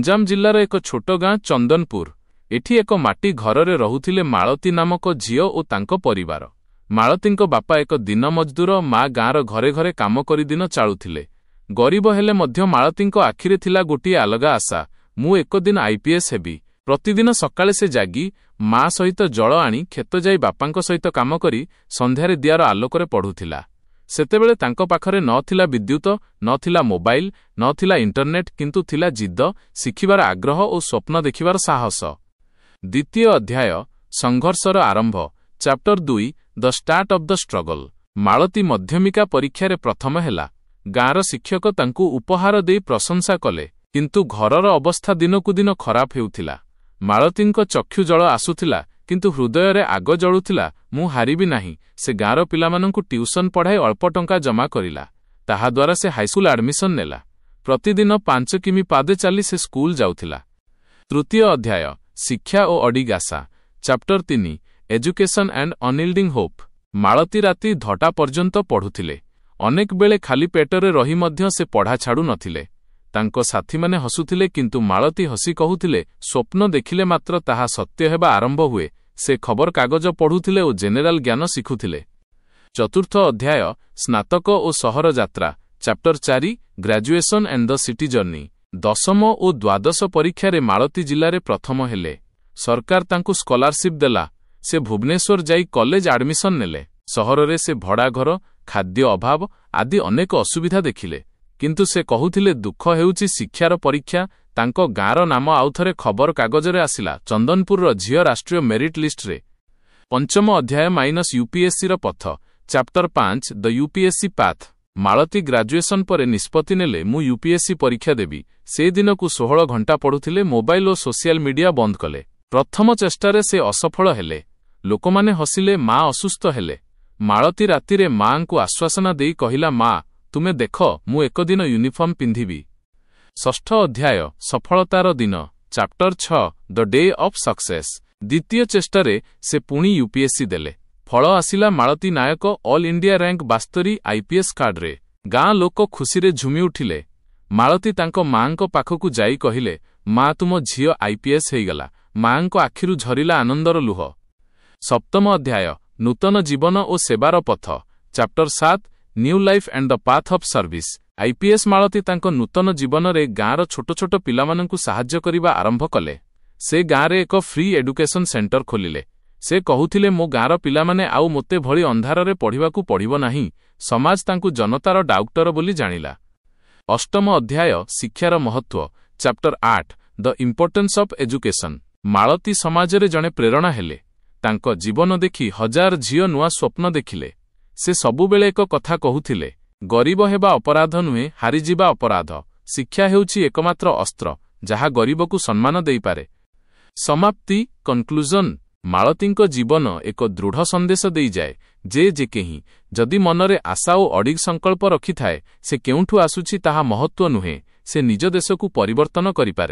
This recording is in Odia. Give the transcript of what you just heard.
ଗଞ୍ଜାମ ଜିଲ୍ଲାର ଏକ ଛୋଟ ଗାଁ ଚନ୍ଦନପୁର। ଏଠି ଏକ ମାଟି ଘରରେ ରହୁଥିଲେ ମାଳତୀ ନାମକ ଝିଅ ଓ ତାଙ୍କ ପରିବାର। ମାଳତୀଙ୍କ ବାପା ଏକ ଦିନ ମଜଦୁର, ମା ଗାଁର ଘରେ ଘରେ କାମ କରି ଦିନ ଚାଳୁଥିଲେ। ଗରିବ ହେଲେ ମଧ୍ୟ ମାଳତୀଙ୍କ ଆଖିରେ ଥିଲା ଗୋଟିଏ ଅଲଗା ଆଶା, ମୁଁ ଏକଦିନ ଆଇପିଏସ୍ ହେବି। ପ୍ରତିଦିନ ସକାଳେ ସେ ଜାଗି ମା ସହିତ ଜଳ ଆଣି କ୍ଷେତ ଯାଇ ବାପାଙ୍କ ସହିତ କାମ କରି ସନ୍ଧ୍ୟାରେ ଦିଆର ଆଲୋକରେ ପଢୁଥିଲା। ସେତେବେଳେ ତାଙ୍କ ପାଖରେ ନ ଥିଲା ବିଦ୍ୟୁତ, ନ ଥିଲା ମୋବାଇଲ, ନ ଥିଲା ଇଣ୍ଟରନେଟ୍, କିନ୍ତୁ ଥିଲା ଜିଦ୍ଦ, ଶିଖିବାର ଆଗ୍ରହ ଓ ସ୍ୱପ୍ନ ଦେଖିବାର ସାହସ। ଦ୍ୱିତୀୟ ଅଧ୍ୟାୟ, ସଂଘର୍ଷର ଆରମ୍ଭ। Chapter 2, the start of the struggle. Malati ମଧ୍ୟମିକା ପରୀକ୍ଷାରେ ପ୍ରଥମ ହେଲା। ଗାଁର ଶିକ୍ଷକ ତାଙ୍କୁ ଉପହାର ଦେଇ ପ୍ରଶଂସା କଲେ। କିନ୍ତୁ ଘରର ଅବସ୍ଥା ଦିନକୁ ଦିନ ଖରାପ ହେଉଥିଲା। ମାଳତୀଙ୍କ ଚକ୍ଷୁ ଜଳ ଆସୁଥିଲା, କିନ୍ତୁ ହୃଦୟରେ ଆଗ ଜଳୁଥିଲା, ମୁଁ ହାରିବି ନାହିଁ। ସେ ଗାଁର ପିଲାମାନଙ୍କୁ ଟ୍ୟୁସନ ପଢ଼ାଇ ଅଳ୍ପ ଟଙ୍କା ଜମା କରିଲା। ତାହାଦ୍ୱାରା ସେ ହାଇସ୍କୁଲ ଆଡମିସନ ନେଲା। ପ୍ରତିଦିନ 5 କିମି ପାଦେ ଚାଲି ସେ ସ୍କୁଲ ଯାଉଥିଲା। ତୃତୀୟ ଅଧ୍ୟାୟ, ଶିକ୍ଷା ଓ ଅଡ଼ିଗ ଆଶା। Chapter 3, education and unyielding hope. Malati ରାତି 8ଟା ପର୍ଯ୍ୟନ୍ତ ପଢୁଥିଲେ। ଅନେକ ବେଳେ ଖାଲି ପେଟରେ ରହି ମଧ୍ୟ ସେ ପଢ଼ା ଛାଡୁ ନଥିଲେ। ତାଙ୍କ ସାଥୀମାନେ ହସୁଥିଲେ, କିନ୍ତୁ ମାଳତୀ ହସି କହୁଥିଲେ, ସ୍ୱପ୍ନ ଦେଖିଲେ ମାତ୍ର ତାହା ସତ୍ୟ ହେବା ଆରମ୍ଭ ହୁଏ। ସେ ଖବରକାଗଜ ପଢୁଥିଲେ ଓ ଜେନେରାଲ ଜ୍ଞାନ ଶିଖୁଥିଲେ। ଚତୁର୍ଥ ଅଧ୍ୟାୟ, ସ୍ନାତକ ଓ ସହର ଯାତ୍ରା। Chapter 4, graduation and the city journey. ଦଶମ ଓ ଦ୍ୱାଦଶ ପରୀକ୍ଷାରେ ମାଳତୀ ଜିଲ୍ଲାରେ ପ୍ରଥମ ହେଲେ। ସରକାର ତାଙ୍କୁ ସ୍କଲାରସିପ୍ ଦେଲା। ସେ ଭୁବନେଶ୍ୱର ଯାଇ କଲେଜ ଆଡମିସନ ନେଲେ। ସହରରେ ସେ ଭଡ଼ାଘର, ଖାଦ୍ୟ ଅଭାବ ଆଦି ଅନେକ ଅସୁବିଧା ଦେଖିଲେ। କିନ୍ତୁ ସେ କହୁଥିଲେ, ଦୁଃଖ ହେଉଛି ଶିକ୍ଷାର ପରୀକ୍ଷା। ତାଙ୍କ ଗାଁର ନାମ ଆଉଥରେ ଖବରକାଗଜରେ ଆସିଲା, ଚନ୍ଦନପୁରର ଝିଅ ରାଷ୍ଟ୍ରୀୟ ମେରିଟ୍ ଲିଷ୍ଟରେ। ପଞ୍ଚମ ଅଧ୍ୟାୟ ମାଇନସ୍ ୟୁପିଏସ୍ସିର ପଥ। ଚାପ୍ଟର 5, ଦ ୟୁପିଏସ୍ସି ପାଥ୍। ମାଳତୀ ଗ୍ରାଜୁଏସନ ପରେ ନିଷ୍ପତ୍ତି ନେଲେ, ମୁଁ ୟୁପିଏସ୍ସି ପରୀକ୍ଷା ଦେବି। ସେ ଦିନକୁ 16 ଘଣ୍ଟା ପଢୁଥିଲେ। ମୋବାଇଲ ଓ ସୋସିଆଲ ମିଡିଆ ବନ୍ଦ କଲେ। ପ୍ରଥମ ଚେଷ୍ଟାରେ ସେ ଅସଫଳ ହେଲେ। ଲୋକମାନେ ହସିଲେ, ମା ଅସୁସ୍ଥ ହେଲେ। ମାଳତୀ ରାତିରେ ମାଙ୍କୁ ଆଶ୍ୱାସନା ଦେଇ କହିଲା, ମା, ତୁମେ ଦେଖ, ମୁଁ ଏକଦିନ ୟୁନିଫର୍ମ ପିନ୍ଧିବି। ଷଷ୍ଠ ଅଧ୍ୟାୟ, ସଫଳତାର ଦିନ। Chapter 6, the day of success. ଦ୍ୱିତୀୟ ଚେଷ୍ଟାରେ ସେ ପୁଣି ୟୁପିଏସ୍ସି ଦେଲେ। ଫଳ ଆସିଲା, Malati Nayak all India rank 72, IPS କାଡରରେ। ଗାଁ ଲୋକ ଖୁସିରେ ଝୁମି ଉଠିଲେ। ମାଳତୀ ତାଙ୍କ ମାଙ୍କ ପାଖକୁ ଯାଇ କହିଲେ, ମା, ତୁମ ଝିଅ ଆଇପିଏସ୍ ହେଇଗଲା। ମାଙ୍କ ଆଖିରୁ ଝରିଲା ଆନନ୍ଦର ଲୁହ। ସପ୍ତମ ଅଧ୍ୟାୟ, ନୂତନ ଜୀବନ ଓ ସେବାର ପଥ। Chapter 7, new life and the path of service. IPS Malati ତାଙ୍କ ନୂତନ ଜୀବନରେ ଗାଁର ଛୋଟ ଛୋଟ ପିଲାମାନଙ୍କୁ ସାହାଯ୍ୟ କରିବା ଆରମ୍ଭ କଲେ। ସେ ଗାଁରେ ଏକ ଫ୍ରି ଏଡୁକେସନ ସେଣ୍ଟର ଖୋଲିଲେ। ସେ କହୁଥିଲେ, ମୋ ଗାଁର ପିଲାମାନେ ଆଉ ମୋତେ ଭଳି ଅନ୍ଧାରରେ ପଢ଼ିବାକୁ ପଡ଼ିବ ନାହିଁ। ସମାଜ ତାଙ୍କୁ ଜନତାର ଡାକ୍ତର ବୋଲି ଜାଣିଲା। ଅଷ୍ଟମ ଅଧ୍ୟାୟ, ଶିକ୍ଷାର ମହତ୍ତ୍ୱ। Chapter 8, the importance of education. Malati ସମାଜରେ ଜଣେ ପ୍ରେରଣା ହେଲେ। ତାଙ୍କ ଜୀବନ ଦେଖି ହଜାର ଝିଅ ନୂଆ ସ୍ୱପ୍ନ ଦେଖିଲେ। ସେ ସବୁବେଳେ ଏକ କଥା କହୁଥିଲେ, ଗରିବ ହେବା ଅପରାଧ ନୁହେଁ, ହାରିଯିବା ଅପରାଧ। ଶିକ୍ଷା ହେଉଛି ଏକମାତ୍ର ଅସ୍ତ୍ର ଯାହା ଗରିବକୁ ସମ୍ମାନ ଦେଇପାରେ। ସମାପ୍ତି, କନକ୍ଲୁଜନ। ମାଳତୀଙ୍କ ଜୀବନ ଏକ ଦୃଢ଼ ସନ୍ଦେଶ ଦେଇଯାଏ ଯେ ଯେ କେହି ଯଦି ମନରେ ଆଶା ଓ ଅଡ଼ିଗ ସଂକଳ୍ପ ରଖିଥାଏ, ସେ କେଉଁଠୁ ଆସୁଛି ତାହା ମହତ୍ତ୍ୱ ନୁହେଁ, ସେ ନିଜ ଦେଶକୁ ପରିବର୍ତ୍ତନ କରିପାରେ।